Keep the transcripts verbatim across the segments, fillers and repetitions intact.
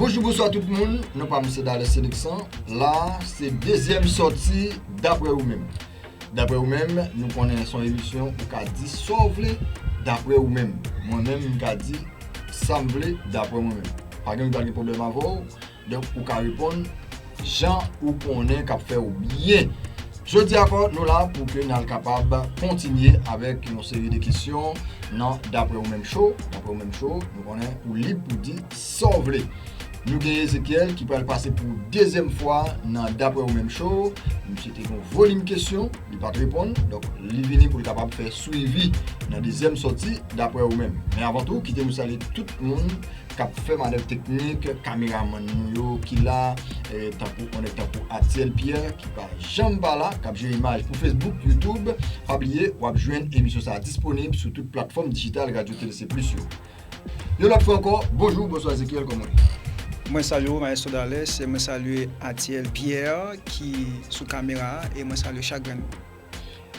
Bonjou, bonswa tout moun. Non pa m se Dales Félixan. La, se dezyèm sòti Daprè ou menm. Daprè ou menm, nou konnen se yon emisyon ou ka di sa w vle daprè ou menm. Mwen menm, m ka di sa m vle daprè mwen menm. Pa gen moun ki pral gen pwoblèm avè w, donk ou ka reponn jan ou konnen k ap fè w byen. Jodi a ankò, nou la pou ke n al kapab kontinye avèk yon seri de kesyon nan Daprè ou menm show. Daprè ou menm show, nou konnen ou lib pou di sa w vle. Nou gen Ezekiel ki pral pase pou dezyèm fwa nan Daprè ou menm show. Misye te gen yon volim kesyon, li pa t reponn. Donk, li vini pou l kapab fè swivi nan dezyèm sòti Daprè ou menm. Men avan tou, kite nou salye tout moun k ap fè manèv teknik, kameramann nou yo ki la, eh, tankou, on nèg tankou Atiel Pierre, ki pa janm pa la, k ap jere imaj pou Facebook, YouTube. Pa bliye, w ap jwenn emisyon sa a disponib sou tout platfòm dijital Radio T L C Plus yo. Yon lòt fwa ankò, bonjou, bonswa Ezekiel, kòman w ye? Mwen salye w, Maestro Dales, e mwen salye Atiel Pierre ki sou kamera a, e mwen salye chak grenn moun.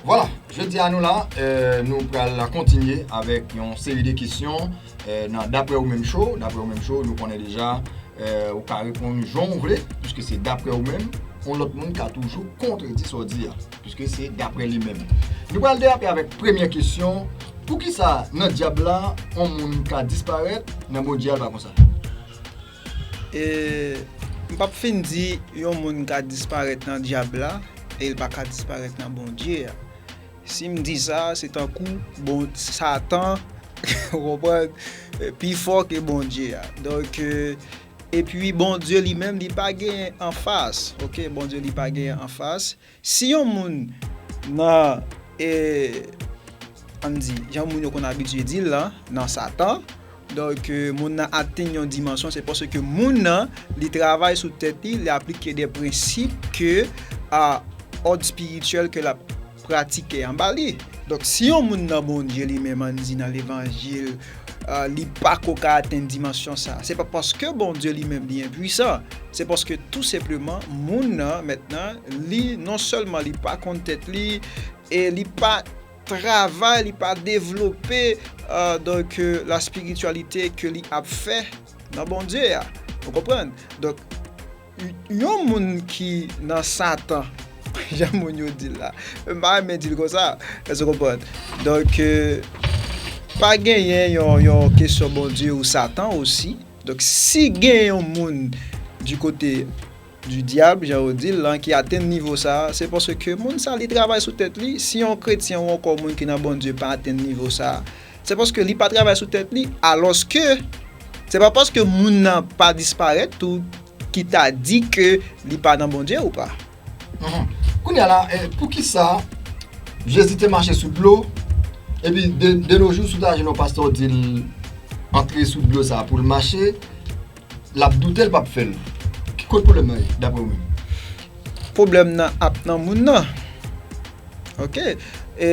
Vwala, jodi a nou la, eh, nou pral kontinye avèk yon seri de kesyon, eh, nan Daprè ou menm show. Daprè ou menm show, nou konnen deja, eh, ou ka reponn jan w vle, piske se daprè ou menm. Yon lòt moun ka toujou kontredi sa w di a, piske se daprè li menm. Nou pral derape avèk premyè kesyon. Poukisa nan dyab la, yon moun ka disparèt, nan Bondye a l pa konsa? E m p ap fin di yon moun ka disparèt nan dyab la e l pa ka disparèt nan Bondye a. Si m di sa, se tankou bon, Satan, ou konprann, pi fò ke Bondye a. Donk, e, epi Bondye li menm, li pa genyen anfas. Oke, Bondye li pa genyen anfas. Si yon moun nan, e, ann di, jan moun yo konn abitye di l lan, nan Satan, donk, e, moun nan atenn yon dimansyon, se paske moun nan, li travay sou tèt li, li aplike de prensip ke, a, òd espirityèl ke l ap pratike anba li. Donk, si yon moun nan Bondye li menm, ann di nan levanjil, a, li pako ka atenn dimansyon sa, se pa paske Bondye li menm li enpwisan. Se paske tou senpleman, moun nan, mentnan, li non sèlman li pa konn tèt li, e li pa travay, li pa devlope, a, donk, e, la spirityalite ke li ap fè nan Bondye a. Ou konprann? Donk, y-, yon moun ki nan Satan, jan moun yo di l la, m pa renmen di l konsa, èske w konprann? Donk, e, pa genyen yon, yon kesyon Bondye ou Satan osi. Donk, si gen yon moun du côté du diable, jan yo di l lan, ki atenn nivo sa a, se paske moun sa, li travay sou tèt li. Si yon kretyen ou ankò moun ki nan Bondye pa atenn nivo sa a, se paske li pa travay sou tèt li, alòske se pa paske moun nan pa disparèt tou ki ta di ke li pa nan Bondye ou pa. Mhm. Kounye a la, eh, poukisa Jezi te mache sou dlo, epi de, de nos jours, si w ta jwenn yon pastè w di l antre sou dlo sa a pou l mache, l ap doute, l p ap fè l. Ki kot pwoblèm nan ye, daprè w menm? Pwoblèm nan ap nan moun nan. Oke. E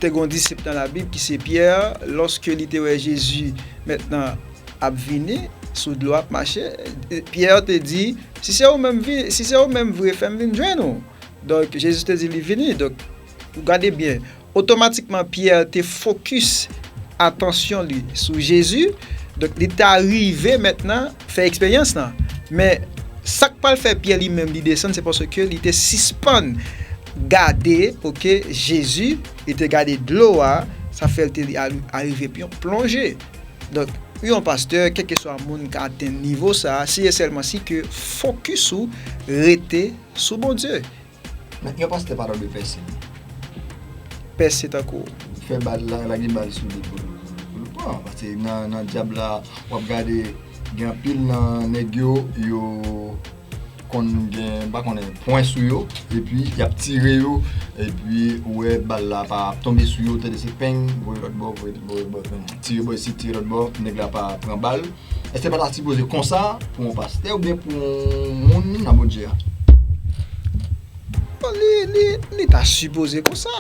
te gen yon disip nan Labib ki se Pyè, lòske li te wè Jezi mentnan ap vini sou dlo, ap mache, Pyè te di, "Si se ou menm, vi-, si se ou menm vre, fè m vin jwenn ou." Donk, Jezi te di li vini. Donk, ou gade byen, otomatikman Pyè te fokis atansyon li sou Jezi. Donk, li ta rive mentnan fè eksperyans lan. Men, sa k pral fè Pyè li menm li desann, se paske li te sispann gade, oke, Jezi, li te gade dlo a, sa fè l te al-, arive pyon-, plonje. Donk, yon pastè, kèlkeswa moun ka atenn nivo sa a, si e sèlman si ke fokis ou rete sou Bondye. Men yon pastè pa ta dwe pèse. Pèse tankou? Fè bal la, lage bal sou li pou l, pou l pran. Paske nan, nan dyab la, w ap gade, gen anpil nan nèg yo, yo konn gen, m pa konnen, pwen sou yo, epi y ap tire yo, epi ou wè bal la pa ap tonbe sou yo, tande se peng, voye lòt bò, voye, voye bò, tire bò isit, tire lòt bò, nèg la pa pran bal. Èske pa ta sipoze konsa pou yon pastè oubyen pou yon moun nan Bondye a? Bon, li, li, li ta sipoze konsa.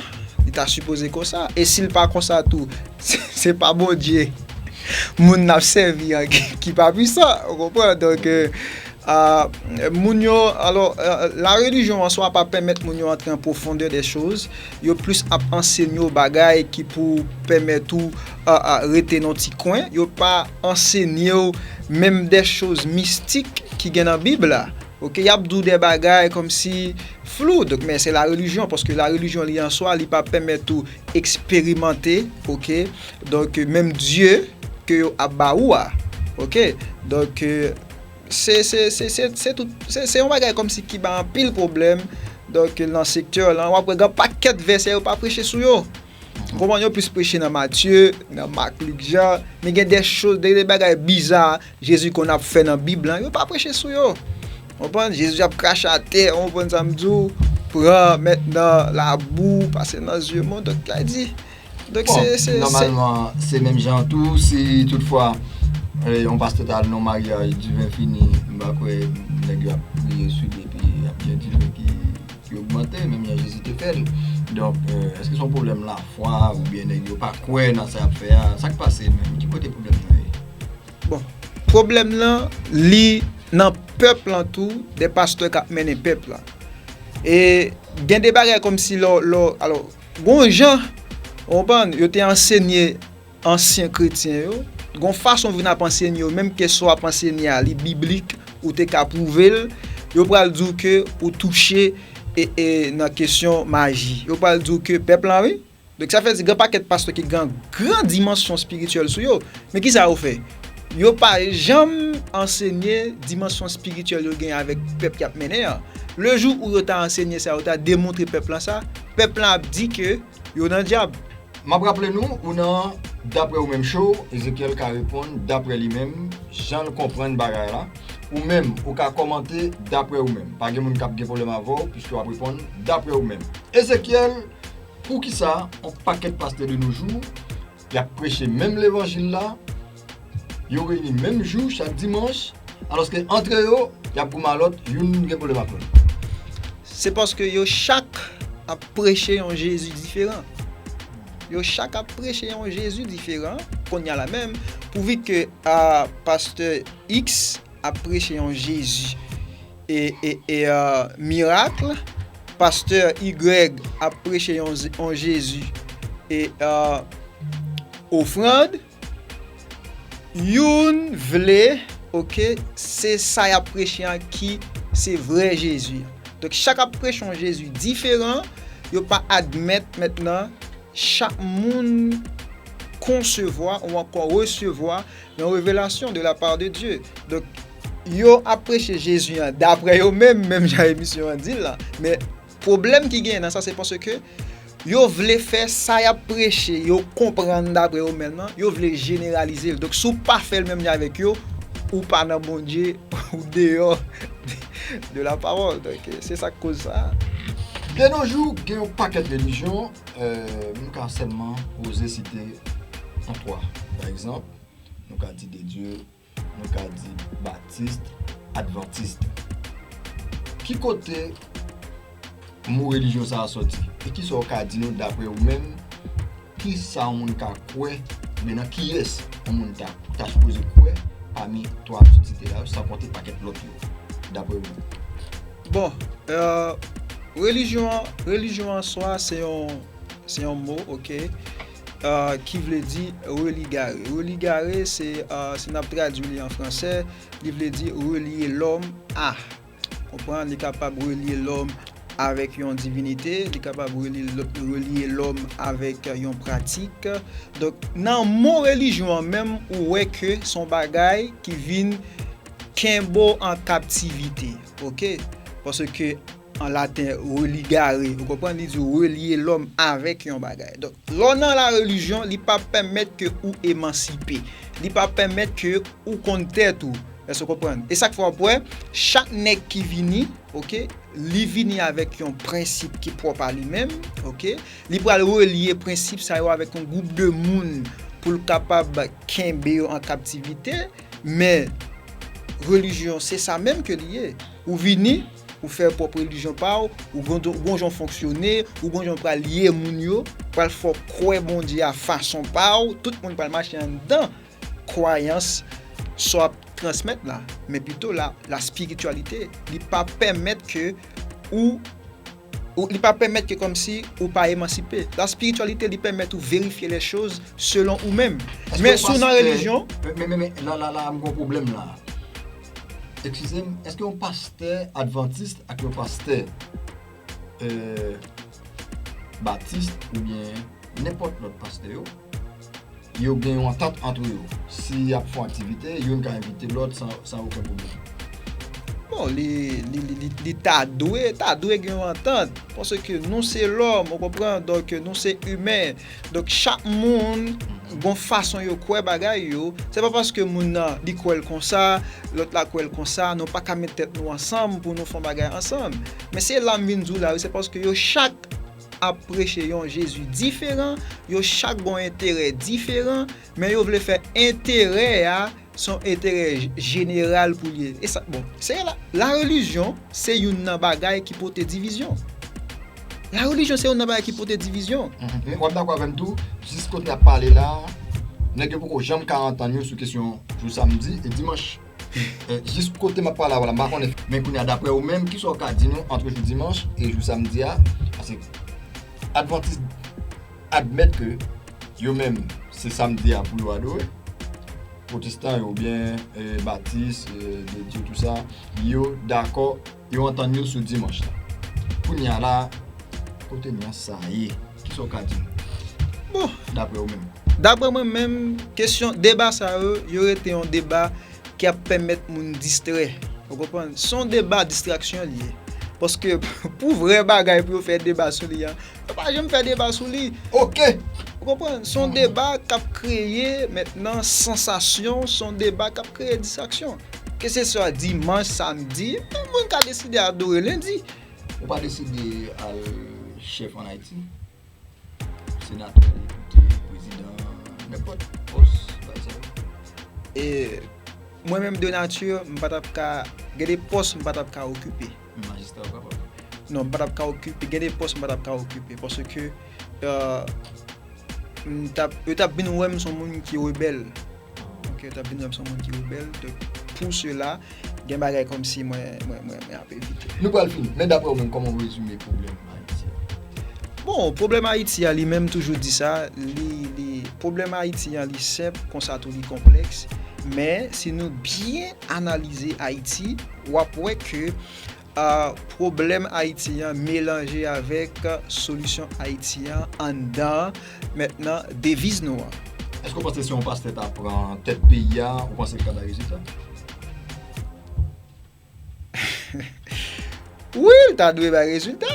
Li ta sipoze konsa. E si l pa konsa tou, se, se pa Bondye moun n ap sèvi an ki, ki pa pwisan, ou konprann? Donk, euh, Ah, moun yo, alò, euh, la religion en soi pa pèmèt moun yo antre an pwofondè dè choz. Yo plis ap ansenye w bagay ki pou pèmèt ou ah, ah, rete nan ti kwen. Yo pa ansenye w menm dè choz mistik ki gen nan Bib la. Ok, y ap di w dè bagay kòmsi flou, donk, men se la religion, paske la religion li an swa, li pa pèmèt ou eksperimante, ok, donk, menm Dye ke yo ap ba ou a, ok, donk, euh, se, se, se, se, se tout, se, se yon bagay kòmsi ki ba anpil pwoblèm, donk, nan sektè lan, w ap wè gen pakèt vèsè yo pa preche sou yo. Ou konprann, yo plis preche nan Matye, nan Mak, Lik, Jan, men gen de choz, de, de bagay biza Jezi konn ap fè nan Bib lan, yo pa preche sou yo. Ou konprann, Jezi ap krache atè, ou konprann sa m di w, pran mentnan labou, pase nan zye moun, donk, sa di, donk, se, se, se, nòmalman, se menm jan tou, si toutfwa eh, yon pastè ta al nan maryaj, diven fini, m pa kwè nèg yo ap priye sou li epi y ap gen diven ki ki ogmante, menm jan Jezi te fè l. Donk, euh, èske se yon pwoblèm lafwa oubyen nèg yo pa kwè nan sa y ap fè a? Sa k pase menm? Ki kote pwoblèm nan ye? Bon, pwoblèm lan, li nan pèp lan tou, de pastè k ap mennen pèp lan. E gen de bagay kòmsi lò, lò, alò, gon jan, ou konprann, yo te ansenye ansyen kretyen yo, gon fason vin ap ansenye yo, menm ke sa w ap ansenye a, li biblik, ou te ka pwouve l, yo pral di w ke ou touche e, e nan kesyon maji. Yo pral di w ke pèp lan, wi. Donk, sa vle di, gen pakèt pastè ki gen gran dimansyon espirityèl sou yo. Men kisa yo fè? Yo pa janm ansenye dimansyon espirityèl yo gen avèk pèp y ap mennen an. Le jou ou yo ta ansenye sa, yo ta demontre pèp lan sa, pèp lan ap di ke yo nan dyab. M ap raple nou, ou nan Daprè ou menm show, Ezekiel ka reponn daprè li menm, jan l konprann bagay la. Ou menm, ou ka kòmante daprè ou menm. Pa gen moun k ap gen pwoblèm avè w, piske w ap reponn daprè ou menm. Ezekiel, poukisa yon pakèt pastè de nos jours, y ap preche menm levanjil la, yo reyini menm jou, chak dimanch, alòske antre yo, y ap goumen a lòt, youn gen pwoblèm ak lòt? Se paske yo chak ap preche yon Jezi diferan. Yo chak ap preche yon Jezi diferan. Kounye a la menm, pouvi ke a, pastè X ap preche yon Jezi e, e, e a, mirak, pastè Y ap preche yon, yon Jezi e a, ofrann, youn vle, ok, se sa y ap preche an ki se vrè Jezi an. Donk, chak ap preche yon Jezi diferan, yo pa admèt mentnan chak moun konsevwa ou ankò resevwa yon revelasyon de la part de Dieu. Donk, yo ap preche Jezi an daprè yo menm, menm jan emisyon an di l la. Men pwoblèm ki genyen nan sa, se paske yo vle fè sa y ap preche, yo konprann daprè yo menm nan, yo vle jeneralize l. Donk, si w pa fè l menm jan avèk yo, ou pa nan Bondye, ou deyò de la parole. Donk, se sa k koz sa. De nos jours, gen yon pakèt relijyon, euh, nou ka sèlman poze site yon twa. Pa egzanp, nou ka di de Dye, nou ka di batis, advantis. Ki kote mo relijyon sa a sòti? E kisa w ka di nou, daprè ou menm, kisa yon moun ka kwè, men nan kiyès yon moun ta, ta sipoze kwè pami twa sosite la yo, san konte pakèt lòt yo, daprè ou menm? Bon, euh, relijyon, relijyon an swa, se yon, se yon mo, ok, euh, ki vle di religare. Religare, se, euh, si n ap tradui li an fransè, li vle di relier l'homme à. Konprann, li kapab relier l'homme avèk yon divinite, li kapab relier, relier l'homme avèk yon pratik. Donk, nan mo relijyon an menm, ou wè ke se yon bagay ki vin kenbe w an kaptivite, ok? Paske an laten, religare, ou konprann, li di relier l'homme avèk yon bagay. Donk, lè w nan la relijyon, li pa pèmèt ke ou emansipe. Li pa pèmèt ke ou konn tèt ou. Èske w konprann? E sa k fè w ap wè, chak nèg ki vini, ok, li vini avèk yon prensip ki pwòp a li menm, ok? Li pral relye prensip sa yo avèk yon gwoup de moun pou l kapab kenbe yo an kaptivite, men relijyon se sa menm ke li ye. Ou vini, ou fè pwòp relijyon pa w, ou gon, ou gon jan w fonksyone, ou gon jan w pral ye moun yo, pral fè w kwè Bondye a fason pa w, tout moun pral mache anndan kwayans sa w ap transmèt la, men pito la, la spirityalite, li pa pèmèt ke ou, ou li pa pèmèt ke kòmsi ou pa emansipe. La spirityalite, li pèmèt ou verifye les choses selon ou menm. Men si w nan relijyon, men, men, men, la, la, la, m gon pwoblèm la. Eskize m, èske yon pastè advantis ak yon pastè euh, batis oubyen nenpòt lòt pastè yo, yo gen yon antant ant yo. Si y ap fè yon aktivite, youn ka envite lòt san, san okenn pwoblèm. Bon, li, li, li, li, li ta dwe, ta dwe gen yon antant. Paske nou se lòm, ou konprann? Donk, nou se imen. Donk, chak moun gon fason yo kwè bagay yo. Se pa paske moun nan, li kwè l konsa, lòt la kwè l konsa, nou pa ka met tèt nou ansanm pou nou fè yon bagay ansanm. Men se la m vin di w la, wi, se paske yo chak ap preche yon Jezi diferan, yo chak gon enterè diferan, men yo vle fè enterè a se yon enterè jeneral pou l ye. E sa, bon, se la, la relijyon se youn nan bagay ki pote divizyon. La relijyon se youn nan bagay ki pote divizyon. W ap dakò avè m tou, jis kote n ap pale la, nèg yo poko janm ka antann yo sou kesyon jou samdi e dimanch. Jis kote m ap pale avè w la, m pa konnen. Men kounye a, daprè ou menm, kisa w ka di nou ant jou dimanch e jou samdi a? Paske advantis admèt ke yo menm, se samdi a pou yo adore. Pwotestan yo oubyen batis, de Dye, tou sa, yo dakò, yo antann yo sou dimanch la. Kounye a la, kote nyans sa a ye? Kisa w ka di nou? Bon. Daprè ou menm. Daprè mwen menm, kesyon deba sa yo, yo rete yon deba ki ap pèmèt moun distrè. Ou konprann? Se yon deba distraksyon li ye. Paske pou vrè bagay pou yo fè deba sou li a, yo pa janm fè deba sou li. Ok. Ou konprann? Se yon deba k ap kreye mentnan sansasyon, se yon deba k ap kreye distraksyon. Keseswa dimanch, samdi, moun ka deside adore lendi. Ou pa deside al chèf ann Ayiti? Senatè, depite, prezidan, nenpòt pòs, bagay sa yo. E mwen menm de nati, m pa t ap ka, gen de pòs m pa t ap ka okipe. Majistra ou kapab? Non, m pa t ap ka okipe, gen de pòs m pa t ap ka okipe paske euh, m t ap, yo t ap vin wè m se yon moun ki rebèl. Ok, yo t ap vin wè m se yon moun ki rebèl. Donk, pou sela, gen bagay kòmsi mwen, mwen, mwen, mwen ap evite. Nou pral fini, men daprè ou menm, kòman w rezime pwoblèm Ayiti a? Bon, pwoblèm Ayiti a, li menm toujou di sa, li, li, pwoblèm Ayiti a, li senp, konsa tou li konplèks. Men, si nou byen analize Ayiti, w ap wè ke a, pwoblèm Ayiti an melanje avèk solisyon Ayiti an anndan mentnan deviz nou an. Èske w panse si yon pastè ta pran tèt peyi a, ou panse l ka bay rezilta? Wi, l ta dwe bay rezilta.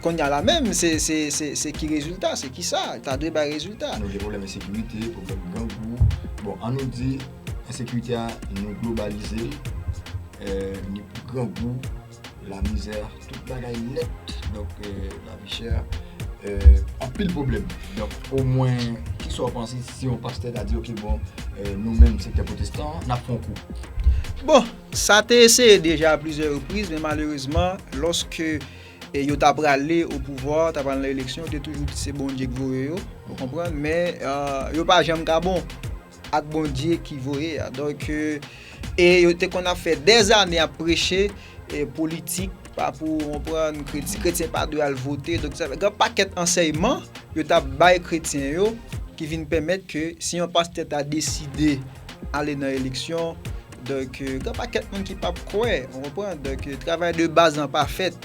Kounye a la menm, se, se, se, se ki rezilta, se ki sa? L ta dwe bay rezilta. Nou gen pwoblèm ensekirite, pwoblèm grangou. Bon, an nou di, ensekirite a, nou globalize l. Ni pou grangou, lamizè, tout bagay nèt. Donk, lavi chè, anpil pwoblèm. Donk, omwen, kisa w panse si yon pastè ta di, ok, bon, nou menm, sektè pwotestan, n ap fè yon kou? Bon, sa te eseye deja a plizyè repriz, men malerezman, lòske e yo ta prale o pouvwa, ta pral nan eleksyon, yo te toujou di se Bondye k voye yo, ou konprann? Men euh, yo pa janm ka bon ak Bondye ki voye a. Donk, euh, e yo te konn ap fè dèzane ap preche e politik, pa pou konprann, kretyen pa dwe al vote. Donk, sa fè gen pakèt ansèyman yo t ap bay kretyen yo ki vin pèmèt ke si yon pastè ta deside ale nan eleksyon, donk, euh, gen pakèt moun ki p ap kwè, ou konprann? Donk, euh, travay de baz lan pa fèt.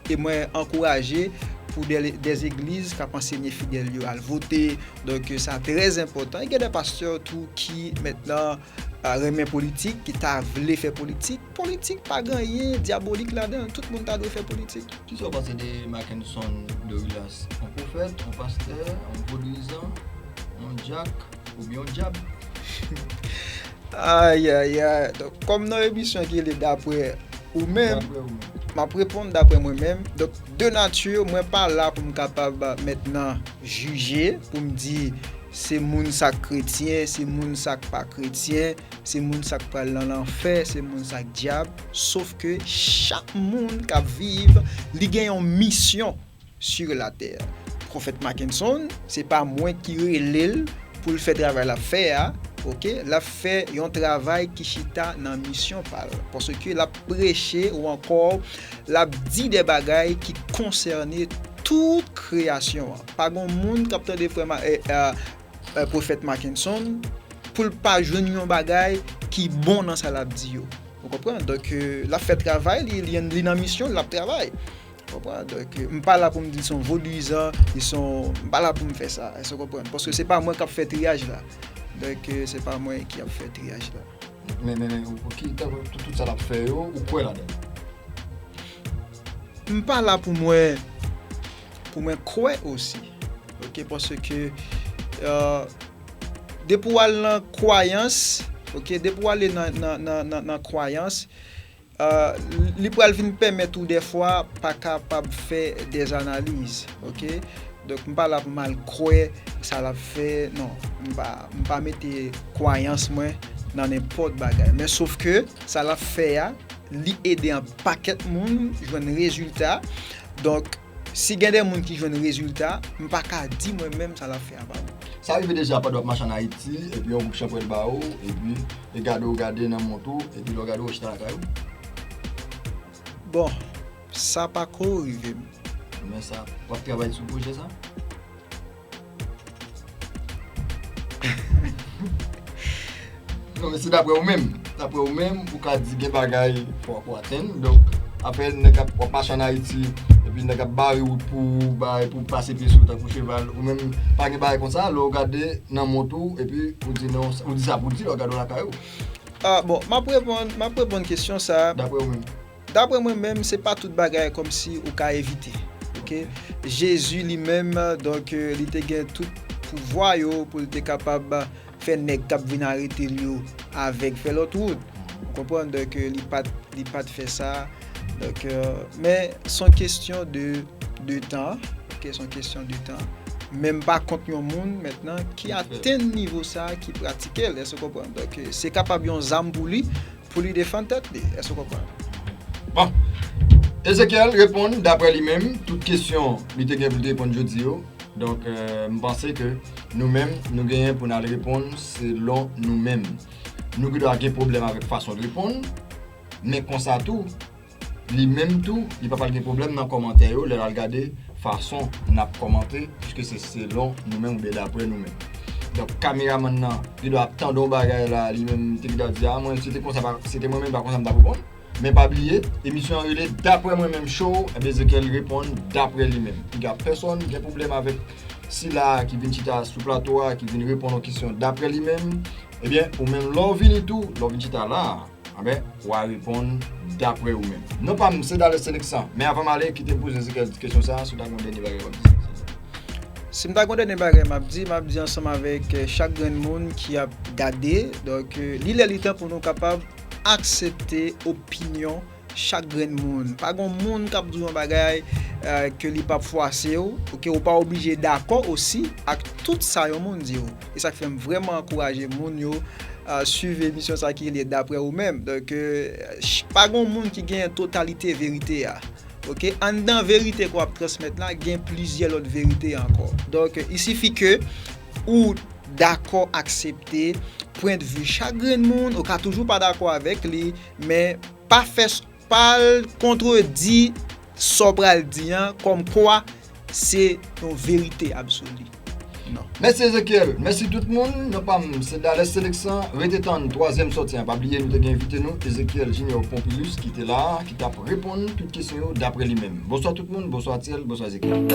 E mwen ankouraje pou de, de zegliz k ap ansenye fidèl yo al vote. Donk, sa trè enpòtan. E gen de pastè tou ki mentnan a, renmen politik, ki ta vle fè politik. Politik pa gen anyen dyabolik ladan l. Tout moun ta dwe fè politik. Kisa w panse de Mackenson Dorilas? Yon pwofèt, yon pastè, yon vodouyizan, yon dyak, oubyen yon dyab? Ayayay. Donk, kòm nan emisyon ki rele Daprè ou menm, m ap reponn daprè mwen menm. Donk, de nati, mwen pa la pou m kapab mentnan jije, pou m di se moun sa k kretyen, se moun sa k pa kretyen, se moun sa k pral nan lanfè, se moun sa k dyab. Sof ke chak moun k ap viv, li gen yon misyon sur la terre. Pwofèt Mackenson, se pa mwen ki rele l pou l fè travay l ap fè a, oke, l ap fè yon travay ki chita nan misyon pa l. Paske l ap preche ou ankò l ap di de bagay ki konsène tout kreyasyon an. Pa gen moun k ap tande frè Ma-, eh, eh, eh, pwofèt Mackenson pou l pa jwenn yon bagay ki bon nan sa l ap di yo. Ou konprann? Donk, eh, l ap fè travay li, li, li nan misyon, l ap travay. Ou konprann? Donk, eh, m pa la pou m di l se yon vodouyizan, li se yon, m pa la pou m fè sa. Èske w konprann? Paske se pa mwen k ap fè triyaj la. Donk, eh, se pa mwen ki ap fè triyaj la. Men, men, men, ou, ou ki, tout, tout sa l ap fè yo, ou kwè ladan l? M pa la pou mwen, pou mwen kwè osi. Oke, paske, eh, depi w al nan kwayans, oke, depi w ale nan, nan, nan, nan, nan kwayans, eh, li pral vin pèmèt ou dèfwa pa kapab fè dèzanaliz, oke? Donk, m pa la pou m al kwè sa l ap fè, non. M pa, m pa mete kwayans mwen nan nenpòt bagay. Men sof ke sa l ap fè a, li ede yon pakèt moun jwenn rezilta. Donk, si gen de moun ki jwenn rezilta, m pa ka di mwen menm sa l ap fè a pa bon. Sa rive deja pandan w ap mache ann Ayiti, epi yon gwoup chanpwèl ba ou, epi e gade w gade nan mont ou, epi lè w gade w chita lakay ou? Bon, sa pako rive m. Men sa, w ap travay sou pwojè sa? Non, men se daprè ou menm. Daprè ou menm, ou ka di gen bagay fò, fò atenn. Donk, apre nèg ap, w ap mache ann Ayiti, epi nèg ap bare wout pou ou, bare pou pase pye sou ou tankou cheval. Ou menm, pa gen bagay konsa, lè w gade nan mont ou, epi ou di non, ou di sa pou di lè w gade w lakay ou. Ah, bon, m ap reponn, m ap reponn kesyon sa a. Daprè ou menm. Daprè mwen menm, se pa tout bagay kòmsi ou ka evite. Oke? Jezi li menm, donk, eh, li te gen tout pouvwa yo pou l te kapab fè nèg k ap vin arete l yo avèg fè lòt wout. Ou konprann? Donk, eh, li pa t, li pa t fè sa. Donk, eh, men se yon kesyon de, de tan. Oke, se yon kesyon de tan. Men m pa kont yon moun mentnan ki atenn nivo sa a, ki pratike l. Èske w konprann? Donk, eh, se kapab yon zam pou li, pou li defann tèt li. Èske w konprann? Bon. Ezekiel reponn daprè li menm tout kesyon li te gen pou l te reponn jodi yo. Donk, eh, m panse ke nou menm, nou genyen pou n al reponn selon nou menm. Nou gen dwa gen pwoblèm avèk fason l reponn, men konsa tou, li menm tou, li pa pral gen pwoblèm nan kòmantè yo, lè l al gade fason n ap kòmante, piske se selon nou menm oubyen daprè nou menm. Donk, kameramann nan, li dwe ap tande yon bagay la, li menm, li te gendwa di, "A, mwen, si te konsa, pa, si te mwen menm, pa konsa m t ap reponn." Men pa bliye, emisyon an rele Daprè Mwen Menm Show, ebyen, Ezekiel reponn daprè li menm. Piga pèsonn gen pwoblèm avèk sila a ki vin chita sou plato a, ki vin reponn yon kesyon daprè li menm, ebyen, ou menm, lè w vini tou, lè w vin chita la a, Anben, w a reponn daprè ou menm. Non pa m, se Dales Seneksan. Men avan m ale, kite m poze Ezekiel ti kesyon sa a, si w ta gen yon dènye bagay w ap di. Si m ta gen yon dènye bagay m ap di, m ap di ansanm avèk, eh, chak grenn moun ki ap gade, donk, eh, li lè li tan pou nou kapab aksepte opinyon chak grenn moun. Pa gen moun k ap di w yon bagay, eh, ke li p ap fwase w, oke, ou pa oblije dakò osi ak tout sa yon moun di w. E sa k fè m vrèman ankouraje moun yo, ah, swiv emisyon sa ki rele Daprè Ou Menm. Donk, eh, ch-, pa gen moun ki gen totalite verite a. Oke? Anndan verite ke w ap transmèt la, gen plizyè lòt verite ankò. Donk, il suffit ke ou dakò aksepte pwendvi chak grenn moun, ou ka toujou pa dakò avèk li, men pa fè s-, pa l kontredi sa w pral di an, kòmkwa se yon verite absoli. Non. Mèsi Ezekiel, mèsi tout moun. Non pa m, se Dales Seneksan. Rete tann twazyèm sòti an. Pa bliye nou te gen envite nou, Ezekiel Junior Pompilus, ki te la a, ki t ap reponn tout kesyon yo daprè li menm. Bonswa tout moun, bonswa Atiel, bonswa Ezekiel.